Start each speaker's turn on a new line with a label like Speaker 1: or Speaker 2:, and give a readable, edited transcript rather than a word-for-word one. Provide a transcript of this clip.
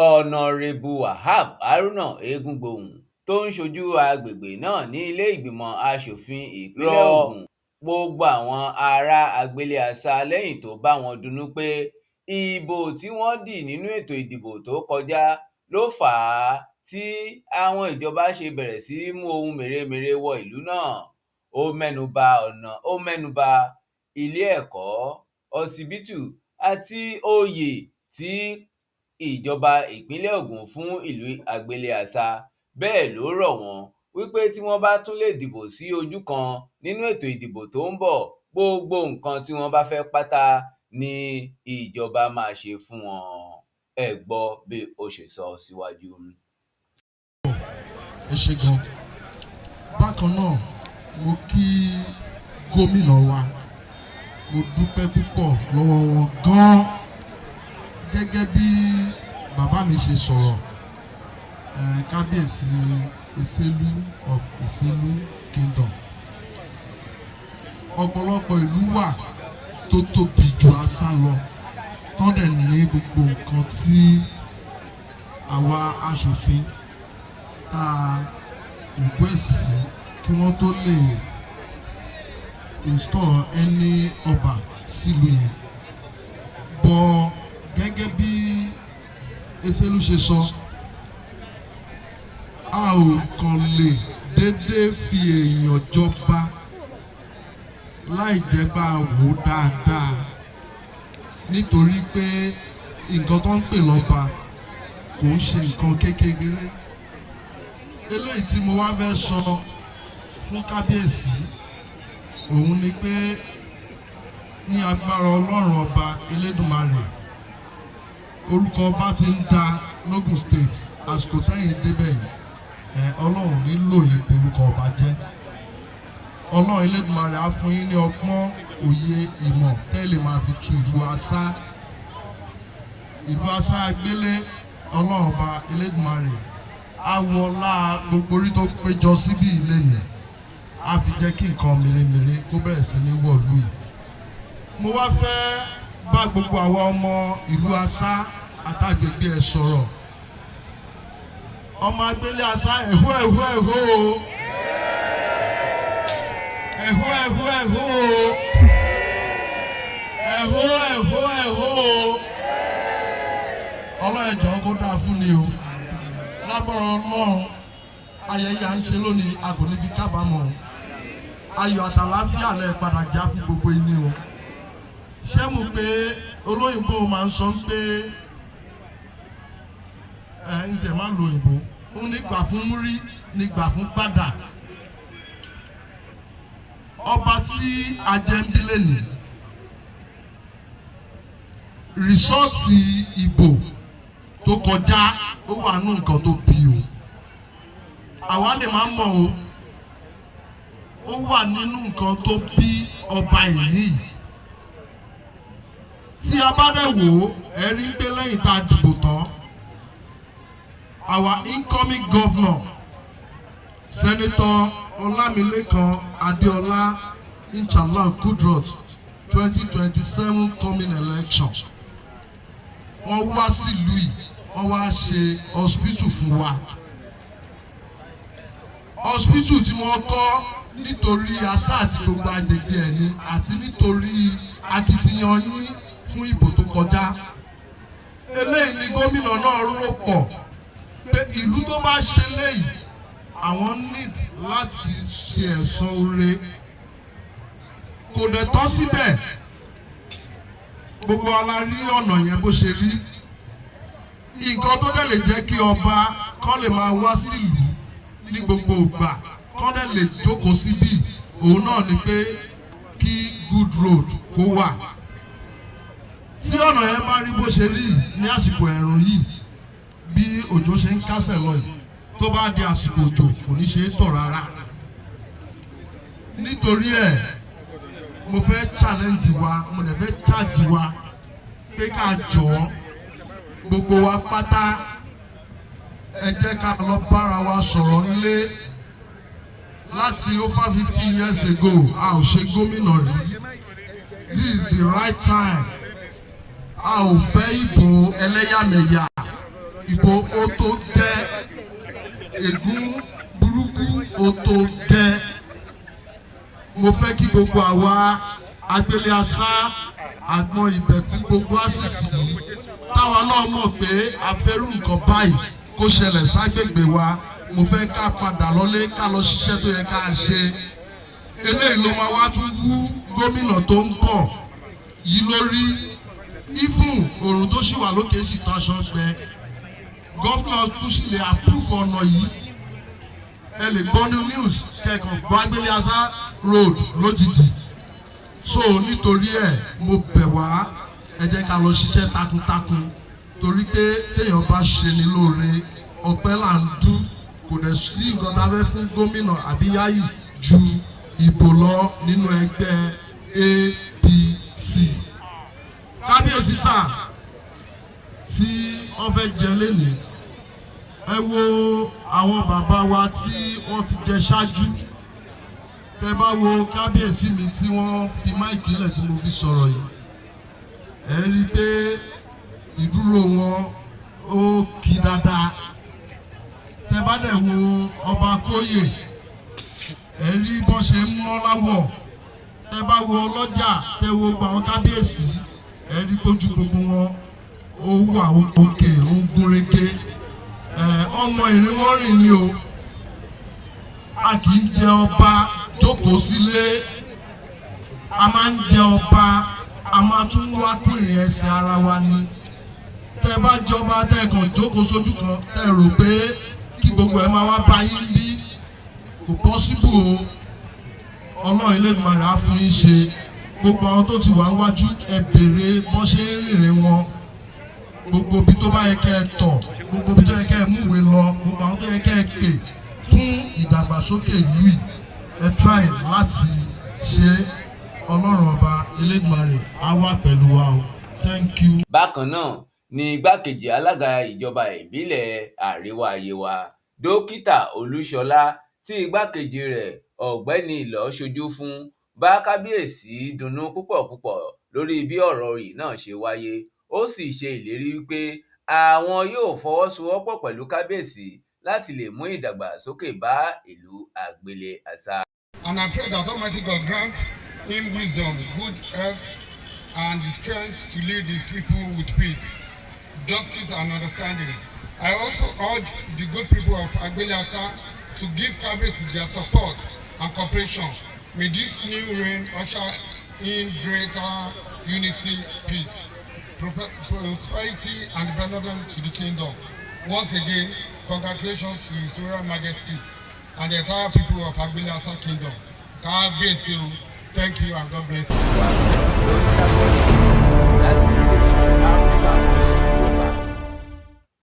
Speaker 1: Ọ̀nàrẹ́bù Wahab Haruna Egungbohun tó ń ṣojú agbègbè náà ní ilé ìgbìmọ̀ asòfin ìpínlẹ̀
Speaker 2: Rọ
Speaker 1: Ògùn gbogbo àwọn ará Agbélé-Àsá lẹ́yìn tó bá wọn dunnú pé ìbò tí wọ́n dì nínú ètò ìdìbò tó kọjá ló fà á tí àwọn ìjọba ṣe bẹ̀rẹ̀ sí í mú ohun mèremère wọ ìlú náà. Ó mẹ́nu ba ilé-ẹ̀kọ́, ọsibítù àti oyè tí ìjọba ìpínlẹ̀ Ògùn fún ìlú Agbélé-Àsá. Bẹ́ẹ̀ ló rọ̀ wọ́n wí pé tí wọ́n bá tún lè dìbò sí ojú kan nínú ètò ìdìbò tó ń bọ̀, gbogbo nǹkan tí wọ́n bá fẹ́ pátá ni ìjọba máa ṣe fún wọn. Ẹ gbọ́ bí ó ṣe sọ síwájú.
Speaker 3: Ẹ ṣe gan. Bákan náà, mo kí gómìnà wa. Mo dúpẹ́ púpọ̀ lọ́wọ́ wọn gan. Gẹ́gẹ́ bí bàbá mi ṣe sọ̀rọ̀, Kábíyèsí Ìsẹ́lú of Ìsẹ́lú Kingdom, ọ̀pọ̀lọpọ̀ ìlú wà tó tóbi ju Asá lọ, tán dẹ̀ ní gbogbo nǹkan tí àwa aṣòfin tá a request fún kí wọ́n tó lè install ẹni ọba sílùú yẹn bọ̀. Gẹ́gẹ́ bí Eselu ṣe sọ, a ò kàn lè déédéé fi èèyàn jọba láì jẹ́ bá a wò ó dáadáa, nítorí pé nǹkan tó ń pè lọ́ba kò ń ṣe nǹkan kékeré. Eléyìí tí mo wá fẹ́ sọ fún kábíyèsí òun ni pé, ní agbára Ọlọ́run Ọba Elédùmarè, orúkọ ọba ti ń da l'Ógùn State. Àsìkò tẹ́yìn débẹ̀ yìí ẹ, Ọlọ́run nílò yín orúkọ ọba jẹ́. Ọlọ́run Elédùmarè á fún yín ní ọgbọ́n, òye, ìmọ̀ tẹ́ lè máa fi tu ìlú Asá, ìlú Asá Agbélé. Ọlọ́run Ọba Elédùmarè á wọlá gbogbo orí tó péjọ síbí ilé yìí, á fi jẹ́ kí nǹkan mèremère kó bẹ̀rẹ̀ sí ní wọ̀lú yìí. Mo wá fẹ́ bá gbogbo àwa ọmọ ìlú Asá àtàgbègbè ẹ̀ sọ̀rọ̀. Ọmọ Agbélé Asá, ẹ̀hó ẹ̀hó ẹ̀hó o, ẹ̀hó ẹ̀hó ẹ̀hó o, ẹ̀hó ẹ̀hó ẹ̀hó o. Ọlọ́run jọ̀ọ́, kó dáa fún ni o. Lágbára Ọlọ́run, ayẹyẹ à ń ṣe lónìí, a kò ní fi kábàámọ̀ o. Ayọ̀ àtàláfíà lẹ padà já fún gbogbo ilé o. Ṣé mo pé olóyìnbó máa ń sọ pé ẹ ń tẹ̀ máa lo òyìnbó ń ní gbà fún múrí ní gbà fún padà. Ọba tí a jẹ ń bí lẹ́nìí, result ìbò tó kọjá, ó wà nù nǹkan tó bí o. Àwa lè máa mọ̀ o, ó wà nínú nǹkan tó bí ọba ìní yìí. Tí a bá dẹ̀ wò ó, ẹ rí pé lẹ́yìn tá a dìbò tán, our incoming governor, Senator Ọlámilékan Adéọlá, inshallah kudrot, 2027 coming election, wọ́n wá sílùú yìí, wọ́n wá ṣe hospital fún wa. Hospital tí wọ́n kọ́, nítorí Asá àti gbogbo agbègbè ẹ̀ ni, àti nítorí akitiyan yín fún ìbò tó kọjá. Eléyìí ni gómìnà náà rò pọ̀ pé ìlú tó bá ṣe léyìí, àwọn need láti ṣe ẹ̀san oore. Kò dẹ̀ tọ́ síbẹ̀. Gbogbo wa la rí ọ̀nà yẹn bó ṣe rí. Nǹkan tó dẹ̀ lè jẹ́ kí ọba kán lè máa wá sílùú ní gbogbo ìgbà, kán dẹ̀ lè jókòó síbí, òun náà ni pé kí good road kó wà. Tí ọ̀nà yẹn bá rí bó ṣe rí ní àsìkò ẹ̀rùn yìí, bí òjò ṣe ń kásẹ̀ lọ yìí, tó bá di àsìkò òjò, kò ní ṣe é tọ̀ rárá. Nítorí ẹ̀, mo fẹ́ challenge wa, mo dẹ̀ fẹ́ charge wa pé ká jọ gbogbo wa pátá, ẹ jẹ́ ká lọ bára wa sọ̀rọ̀ nílé. Láti over 50 years ago, a ò ṣe gómìnà rí. This is the right time. A ò fẹ́ ìbò ẹlẹ́yàmẹ̀yà. Ìbò ó tó gẹ́, ègún burúkú ó tó gẹ́. Mo fẹ́ kí gbogbo àwa Agbélé Asá, Àgbọn, Ìbẹ̀kú, gbogbo àṣìṣì táwa náà mọ̀ pé a fẹ́rù nǹkan báyìí kó ṣẹlẹ̀ ságbègbè wa, mo fẹ́ ká padà lọ́lé, ká lọ ṣiṣẹ́ tó yẹ ká ṣe. Eléyìí ló máa wá tún wú gómìnà tó ń bọ̀ yìí lórí. Even òrùn tó ṣì wà lókè sì taṣọ gbẹ, governor tún sì lè approve ọ̀nà yìí. Ẹ lè gbọ́ ní news kẹ́kọ̀ọ́ gbọ́ Agbélé Asá Road lójijì. So nítorí ẹ̀, mo bẹ̀ wá, ẹ jẹ́ ká lọ ṣiṣẹ́ takuntakun, torí pé téèyàn bá ṣe ni lóore, ọpẹ́ là ń dú. Kò dẹ̀ sí nǹkan tá a fẹ́ fún gómìnà àbí Yáyì ju ìbò lọ nínú ẹgbẹ́ APC. Kábíyèsí sà tí wọ́n fẹ́ jẹ lénìí, ẹ wo àwọn bàbá wa tí wọ́n ti jẹ ṣáájú. Tẹ bá wo kábíyèsí mi tí wọ́n fi mic lẹ̀ tí mo fi sọ̀rọ̀ yìí, ẹ rí i pé ìdúró wọn ó kí dáadáa. Tẹ bá dẹ̀ wo ọba Kóyè, ẹ rí bọ́n ṣe ń mọ́ láwọ̀. Tẹ bá wo ọlọ́jà, tẹ wo gbogbo àwọn kábíyèsí, ẹ rí kójú gbogbo wọn ó wà òkè, ó ń gúnrégé. Ẹ ọmọ ìrìn wọn rìn ni o. A kì í jẹ ọba jókòó sílé. A máa ń jẹ ọba, a máa tún wá kún ìrìn ẹsẹ̀ ara wa ni. Tẹ bá jọba, tẹ kàn jókòó sójú kan, tẹ rò pé kí gbogbo ẹ máa wá bá yín bí, kò possible o. Ọlọ́run Elédùmarè á fún yín ṣe. Gbogbo àwọn tó ti wà níwájú, ẹ béèrè bọ́n ṣe ń rìnrìn wọn. Gbogbo ibi tó bá yẹ kẹ́ ẹ tọ̀, gbogbo ibi tó yẹ kẹ́ ẹ múwèé lọ, gbogbo àwọn tó yẹ kẹ́ ẹ pè fún ìdàgbàsókè ìlú yìí, ẹ try láti ṣe. Ọlọ́run Ọba Elédùmarè á wà pẹ̀lú wa o. Thank you.
Speaker 1: Bákan náà ni igbákejì alága ìjọba ìbílẹ̀ Àríwá Yewa, Dókítà Olúṣọlá, tí igbákejì rẹ̀, Ọ̀gbẹ́ni Ìlọ, ṣojú fún, bá kábíyèsí dunnú púpọ̀ púpọ̀ lórí bí ọ̀rọ̀ oyè náà ṣe wáyé. Ó sì ṣe ìlérí pé àwọn yóò fọwọ́sowọ́pọ̀ pẹ̀lú kábíyèsí láti lè mú ìdàgbàsókè bá ìlú Agbélé Asá.
Speaker 2: And I pray that Almighty God grant him wisdom, good health, and the strength to lead his people with peace, justice, and understanding. I also urge the good people of Agbele Asa to give Kabiyesi their support and cooperation. May this new reign usher in greater unity, peace, prosperity, and development to the kingdom. Once again, congratulations to His Royal Majesty and the entire people of Agbele Asa Kingdom. Kábíyèsí o, thank you and God bless you.
Speaker 1: Láti iléeṣẹ́ Africa.